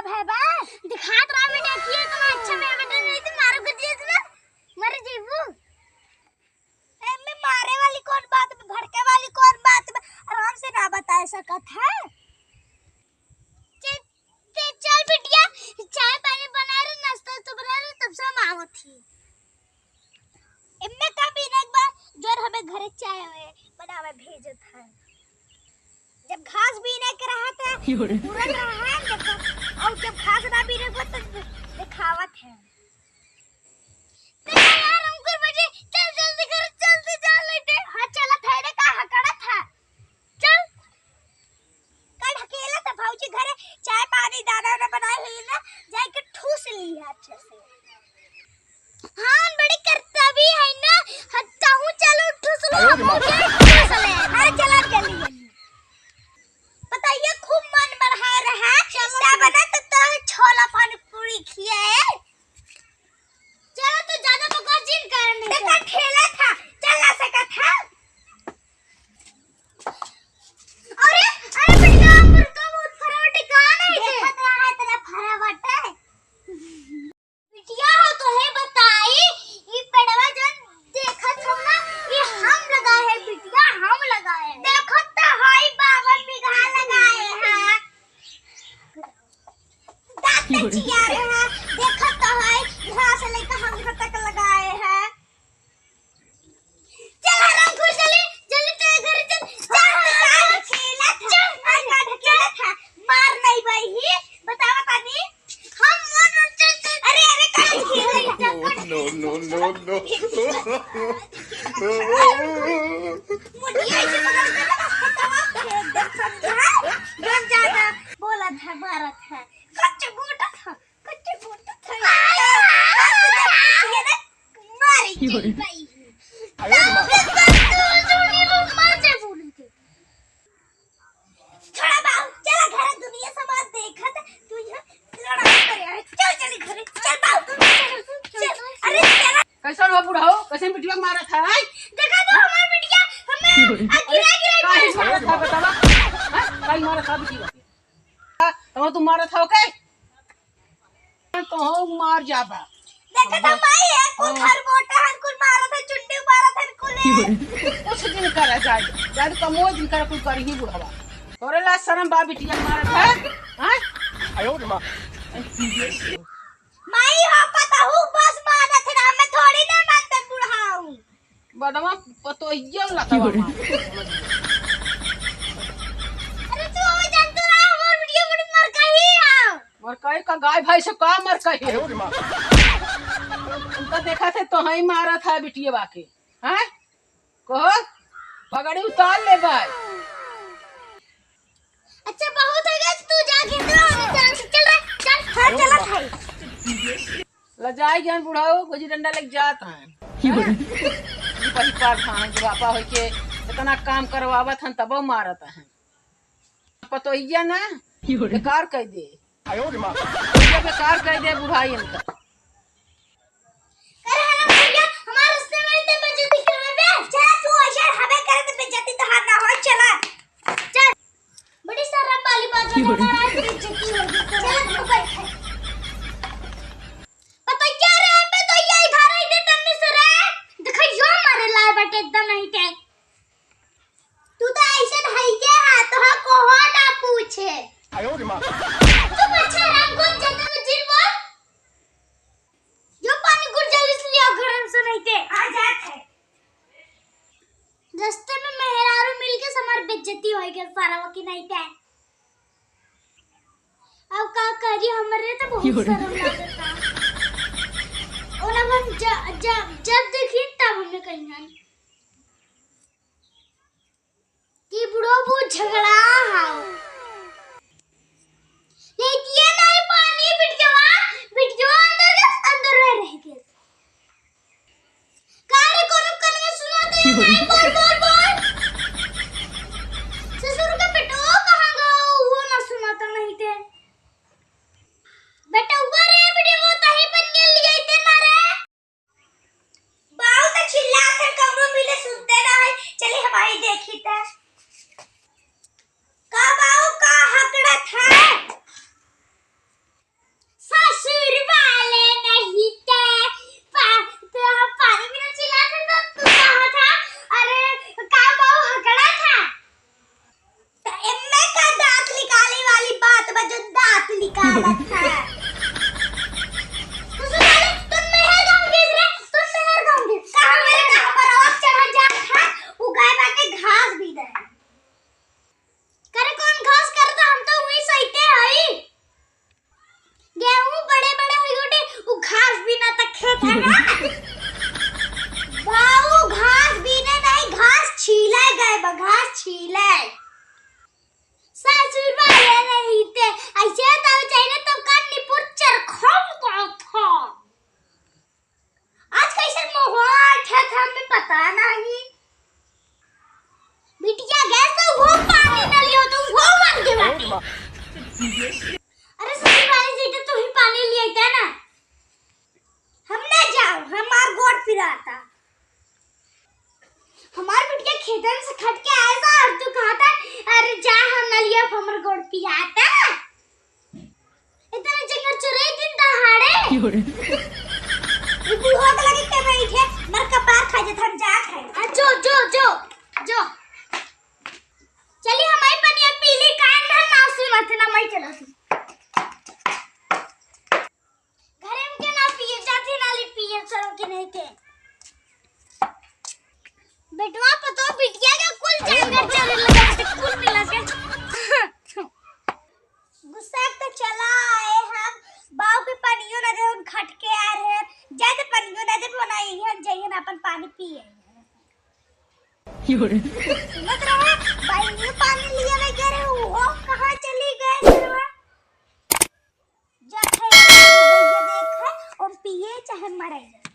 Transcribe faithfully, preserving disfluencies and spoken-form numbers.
है बा। दिखात रहा बेटा, किए तो अच्छा में बेटा, नहीं तो मारो कर दिए ना, मर जीबू। एमे मारे वाली कौन बात बा, भड़के वाली कौन बात बा? आराम से ना बताए सकत है। चे-, ते चल बिटिया, चाय पानी बना रहे, नाश्ता तो बना रहे, तब से हम आवत ही। एमे का बीने के बा, जोर हमें घरे चाय बनावे भेजत है। जब घास बीने के रहत है, पूरा रहा है, जब, और जब घास ना बीने के बा, तो दिखावत है। नहीं यार, अंकुर बजे, चल जल्दी कर, जल्दी चल लेते। हाँ, चला था, रे, कहाँ खड़ा था? चल। कल अकेला था भौजी घरे, चाय पानी दाना ना बनाए हुई ना, जाके ठूस ली है अच्छे से। हाँ, बड़ी करतबी है ना, हत्ता हूँ, चलो ठूस लो, अरे माँ। ठूस ले। हाँ, चला जल्दी जल्दी। बताइए, खूब मन बढ़ा रहा है, चलो, क्या चलो। बना तो, तो छोला पानी पूरी खिए। चलो तो ज्यादा बकवास जिन करने देखा दो। खेला था, चल ना सका था। अरे, अरे बेटा, पर तो बहुत फरावटी कहाँ नहीं थे? देखत रहा है तेरा फरावट है। बिटिया हो तो है बताई, ये पेड़वा जन देखत हो ना, ये हम लगाए हैं बिटिया, हम लगाए हैं। देखत तो है बावन बीघा लगाए हैं। दांत चिया रहे हैं, देखत तो है, घास लेके हम घर तक लगाए हैं। चल हरामखोर, जल्दी, जल्दी तेरे घर चल, चल, चल, चल, चल, चल, मार नहीं भाई ही, बतावा तानी। हम मन चल, चल, अरे, अरे, काहे खेल रही है? No, no, no, no। मुझे ऐसे पकड़ के ना, बतावा, एकदम समझा, बहुत ज्यादा बोलत है, मारत है। कच्चे बूटा था, कच्चे बूटा था। मारी के भाई। अरे माँ। मर जा बोल के। छोड़ा बाऊ, चला घर दुनिया समाज देखत, तू यहाँ लड़ाई करे आए। चल, चल घरे, चल बाऊ, चल, चल। अरे चला। कैसन हो बुढ़ऊ? कैसन बिटिया मारत है? देखा तो हमार बिटिया, हमें गिरा गिरा काहे मारत है बतावा? हाँ? काहे मारत है बिटिया? तब तू मारत हो के? कहूँ मार जाबा। देखत हम आई है, कुल हाँ। खरबोटा हन, कुल मारत है, चुंडी मारत है, कुल कुछ दिन करा जाए, जाए कमो दिन करा, कुल करही बुढ़वा। तोरे ला शरम बा बिटिया मारत है, हाँ? आयो रे माँ। माई हो पतहू बस मारत है, हमें थोड़ी ना मारते बुढ़ाऊ। बदमा पतोहिया लतवा मार। अरे तू हमें जानते रहा, हमार बिटिया बड़ी मरकही है। मरकही का गाय भैंस का मरकही है? उनका देखा थे तो हई मारत है बिटिया बाके। हैं? कहो, पगड़ी उतार ले भाई। अच्छा, बहुत हो गया, तू जा घेंदरा, हम चल, चल रे, चल। हाँ, चला भाई। लजाई गए बुढ़ऊ, गुजी डंडा लेके जात हैं। ये बड़ी पार खान बुढ़ापा होई के इतना काम करवावत हन, तबो मारत हैं। पतोहिया ना, बेकार कर दे। पतोहिया बेकार कर दे बुढ़ाई इनका। अरे हराम भैया, हमारे रास्ते में इतने बेइज्जती करवे बे। चला तू ऐसे हमें करे तो बेइज्जती तो हाथ ना हो, चला। चल। बड़ी शर्म वाली बात है, हमारा आज बेइज्जती होगी। चला तू बैठ। पता क्या रे, मैं तो ये इधर ही दे तन्ने से रे। देखो यो मारे लाए बटे एकदम नहीं के। तू तो ऐसे भाई के हाथ हो कोहो ना पूछे। आयो रे माँ। चुप अच्छा राम को जगह में जिन बोल। जो पानी गुड़ जल्दी से लिया घर से नहीं ते। आ जात है। रास्ते में मेहरारू मिल के हमार बेइज्जती हो गया सारा वकी नहीं ते। अब का करी, हमरे तो बहुत शर्म लागता। और अब हम ज-, ज-, जब देखी तब हमें कहीं कि बुढ़ो बहुत झगड़ा है। ले दिए नहीं पानी, बिटिया, बिटिया अंदर के, अंदर में रह गए। का रे, कोनो कन में सुनाते हैं? नहीं, बोल, बोल, बोल। ससुर का बेटो कहाँ गो? वो ना सुनाता नहीं थे। बेटा, ऊपर रे, बिटिया, वो तही बन गया, ले जाते ना रे। बाऊ तो चिल्लात है, कमरो लगता है। ससुर वाले, तुम मेहर गाँव गए रे, तुम मेहर गाँव गए। कहाँ मेरे कहाँ पर आवाज चढ़ा जा था, वो गए बाटे घास बीने। करे कौन घास करता, हम तो वही सहिते हई। गेहूं बड़े बड़े हुई गोटे, वो घास बीना तक खेत है ना। बाऊ घास बीने नहीं, घास छीले गए बा, घास छीले। ससुर वाले नहीं थे, ऐसे तो चाहिए तो कान निपुर चरखम को था। आज कैसे मोहाल ठेठ हमें पता नहीं। बिटिया गैस तो वो पानी न लियो, तुम वो मर गए बाटे। अरे ससुर वाले जी तो तू ही पानी लिए था ना। हम ना जाओ, हमार गोड़ पिराता। हमार बिटिया खेतन से खट के आए था और तू कहा था, "अरे जा हम न लियो, हमर गोड़ पिराता।" इतना जंगल चुरे दिन दहाड़े। क्यों रे? ई बूढ़ा के लगे के बैठे, मर कपार खा जात, हम जात है। आ, जो, जो, जो, जो। चली, हम आई पनिया पी ली, कान में ना सुनत ना, मैं चलत हूँ। घरे में के ना पिए, जाती ना ली पिए, चलो कि नहीं के। बेटवा पतो बिटिया के कुल जंगल चुरे लगा, कुल मिला के। गुस्सा तो चला आए हम, बाऊ के पानियो ना दे, उन खट के आ रहे हैं, जाए तो पानियो ना दे, बनाई हम जाइए ना अपन पानी पिए। क्यों रे? सुनत रहे, बाई ने पानी लिया वे करे, वो कहाँ चली गए सरवा? जा खाए, भैया देख है, और पिए चाहे मरे।